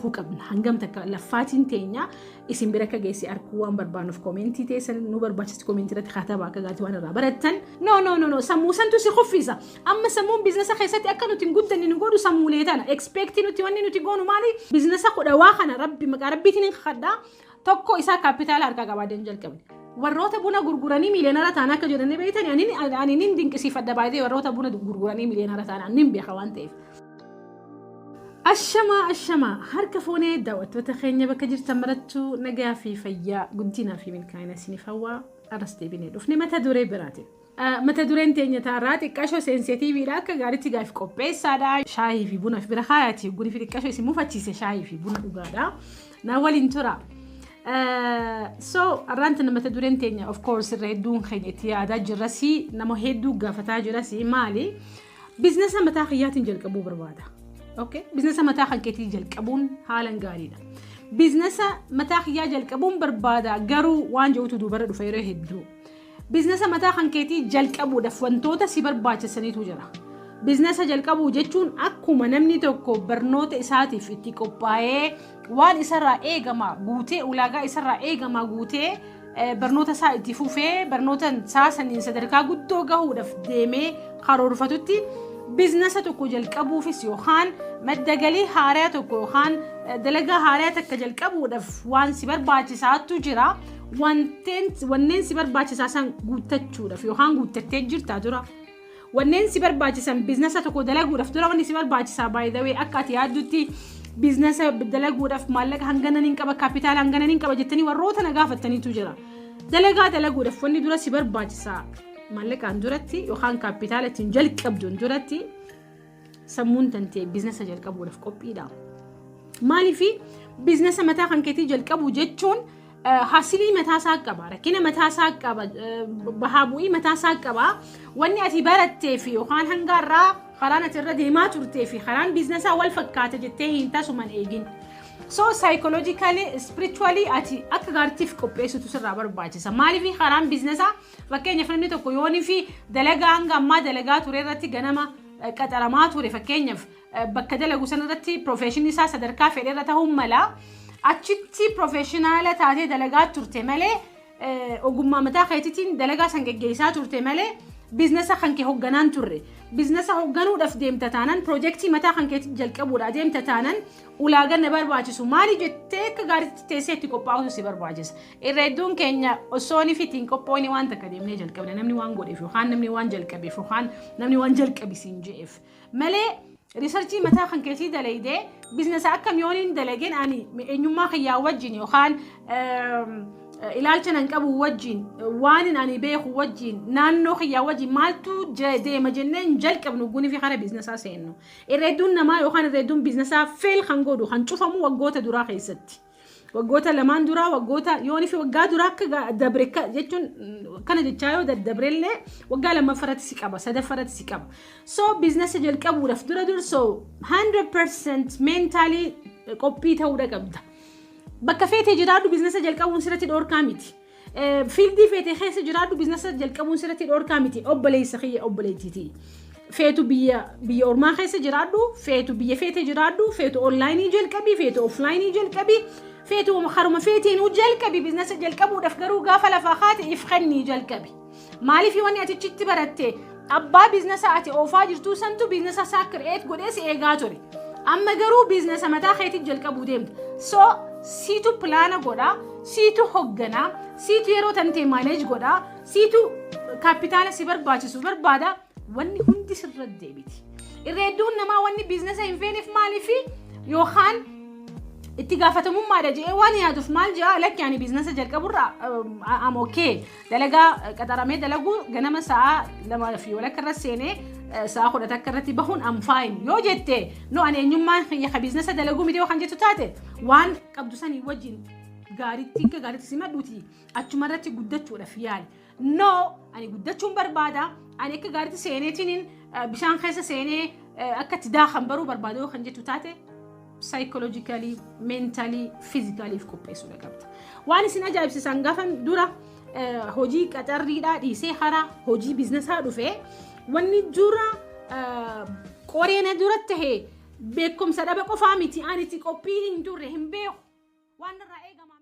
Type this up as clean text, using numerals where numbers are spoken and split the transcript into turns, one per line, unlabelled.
Arkuu qabna. Hangam takka laffaatiin teenya isin bira akka geesse arkuu waan barbaannuuf comment teessan nu barbaachisti. Comment irratti katabaa akka gaatii waan irraa barattan. No, no, no, no, sammuu santu si kuffisa. Amma sammuun business keessatti akka nuti hin guddanne nu godhu sammuulee tana. Expect nuti wanni nuti goonu maali? Business kudha waa kana Rabbi maqaa Rabbiitiin hin kakadhaa, tokko isaa kaapitaala harkaa qabaadeen jalqabne. Warroota buna gurguranii miiliyoonara ta'an akka jedhanii beeytani, ani nin dinqisiifadha baay'ee warroota buna gurguranii miiliyoonara ta'an, ani nin beeka waan ta'eef. Ashamaa, ashamaa, harka fuunee daawwattoota keenya bakka jirtan marattuu, nagaa fi fayyaa, guddinaa fi milkaa'ina isiniif hawwaa. Arras deebinee dhufne mata duree biraatiin. Mata dureen teenya taarraa xiqqashoo sensitiiviidha, akka gaariitti gaaf qopheessaadha. Shaayii fi buna bira kaayaati guni fi xiqqashoo isin mufachiise, shaayii fi buna dhugaadha. Na waliin tura. So arraan tana mata dureen teenya, of course, irra hedduun keenya itti yaadaa jirrasi, nama hedduu gaafataa jirasi, maali? Business mataa kiyyaatiin jalqabuu barbaada. Okay? Business mataa kan keetii jalqabuun haalan gaariidha. Business mataa kiyyaa jalqabuun barbaada garuu waan jirutu duubarra dhufa yeroo hedduu. Business mataa kan keetii jalqabuudhaaf wantoota si barbaachisaniitu jira. Business jalqabuu jechuun akkuma namni tokko barnoota isaatiif itti qophaa'ee, waan isarraa eegama guutee, ulaagaa isarraa eegama guutee, barnoota isaa itti fufee, barnoota isaa saniin sadarkaa guddoo gahuudhaaf deemee karoorfatutti, business tokko jalqabuufis yookaan madda galii haaraa tokko yookaan dalagaa haaraa takka jalqabuudhaaf waan si barbaachisaatu jira. Wanneen si barbaachisaa san guuttachuudhaaf yookaan guuttattee jirtaa dura. Wanneen si barbaachisan business tokko dalaguudhaaf dura wanni si barbaachisaa, by the way, akka ati yaaddutti business dalaguudhaaf maallaqa hangana hin qaba, kaapitaala hangana hin qaba jettanii warroota na gaafattaniitu jira. Dalagaa dalaguudhaaf wanni dura si barbaachisaa maallaqaan duratti yookaan kaapitaala ittiin jalqabduun duratti sammuun tantee business jalqabuudhaaf qophiidha. Maaliifi business mataa kan keetii jalqabu jechuun hassle mataasaa qaba, rakkina mataasaa qaba, bahaa bu'ii mataasaa qaba. Wanni ati barattee fi yookaan hanga irraa karaan ati irra deemaa turtee fi karaan businessaa wal fakkaata jettee hin tasuman eegin. So psychologically, spiritually ati akka gaariitiif qopheessitu sirraa barbaachisa. Maaliif karaan businessaa, fakkeenyaaf, namni tokko yoonii fi dalagaa hanga ammaa dalagaa ture irratti ganama qaxaramaa ture, fakkeenyaaf bakka dalagu sanarratti profession isaa sadarkaa fedheerra ta'uu mala. Achitti professional taatee dalagaa turte malee, ogummaa mataa keetiitiin dalagaa san geggeessaa turte malee, business kan kee hoogganaan turre. Business hoogganuudhaaf deemta taanaan, piroojeektii mataa kan keetii jalqabuudhaaf deemta taanaan, ulaagaa na barbaachisu maali jettee akka gaariitti teessee itti qophaa'utu si barbaachisa. Irra hedduun keenya osoo ni ittiin qophooni waan takka deemnee jalqabne, namni waan godheef yookaan namni waan jalqabeef yookaan namni waan jalqabisiin je'eef malee, research mataa kan keetii dalaydee business akkam yooniin dalageen ani eenyummaa kiyyaa wajjin yookaan ilaalcha nan qabu wajjin, waan ani beeku wajjin, naannoo kiyyaa wajjin maaltu deema jenneen jalqabnu gunii fi kara businessaa seennu. Irra hedduun namaa yookaan irra hedduun businessaa fail kan godhu, kan cufamu waggoota duraa keessatti. Waggoota lamaan duraa, waggoota yoonii fi waggaa duraa akka dabre jechuun kana jechaa yoo daddabrellee, waggaa lammaffaratti si qaba, sadaffaratti si qaba. So business jalqabuudhaaf dura dursoo 100% mentally qophii ta'uudha qabda. Bakka feetee jiraadhu, business jalqabuun sirratti dhoorkaa miti. Field feetee keessa jiraadhu, business jalqabuun sirratti dhoorkaa miti. Obboleessa kiyya, obboleettiiti. Feetu biyya ormaa keessa jiraadhu, feetu biyya feetee jiraadhu, feetu online jalqabii, feetu offline jalqabii, feetu haruma feeteenuu jalqabi. Business jalqabuudhaaf garuu gaafa lafaa kaate if kennii jalqabi. Maaliif wanni ati achitti baratte, abbaa business ati oofaa jirtuu santu business isaa create godhee si eegaa ture. Amma garuu business mataa keetii jalqabuu deemta. So siitu plan godhaa, siitu hoogganaa, siitu yeroo tantee manage godhaa, siitu kaapitaala si barbaachisu barbaada. Wanni hundi sirra deebiti. Irra hedduun namaa wanni business hin feeneef maaliifi yookaan itti gaafatamummaadha jedhee waan yaaduuf maal jedhaa, "Lakki, ani business jalqaburra am okay, dalagaa qaxaramee dalaguu ganama sa'a 2:30 irra seenee sa'a 11 irratti bahuun am fine" yoo jette, no, ani eenyummaan kiyya business dalaguu miti yoo kan jettu taate, waan qabdu sanii wajjin gaariitti akka gaariitti simadhuuti achuma irratti guddachuudhaaf yaali. No, ani guddachuun barbaada, ani akka gaariitti seeneetiin bishaan keessa seenee akka itti daakan baruu barbaada yoo kan jettu taate, psychologically, mentally, physically qopheessuudha qabda. Waan isin ajaa'ibsiisan, gaafa dura hojii qaxarriidhaa dhiisee hara hojii businessaa dhufee, wanni dura qoreena dura tahe Beekumsa dhaba qofaa miti, ani itti qophii hin turre, hin beeku. Waan irraa eegama.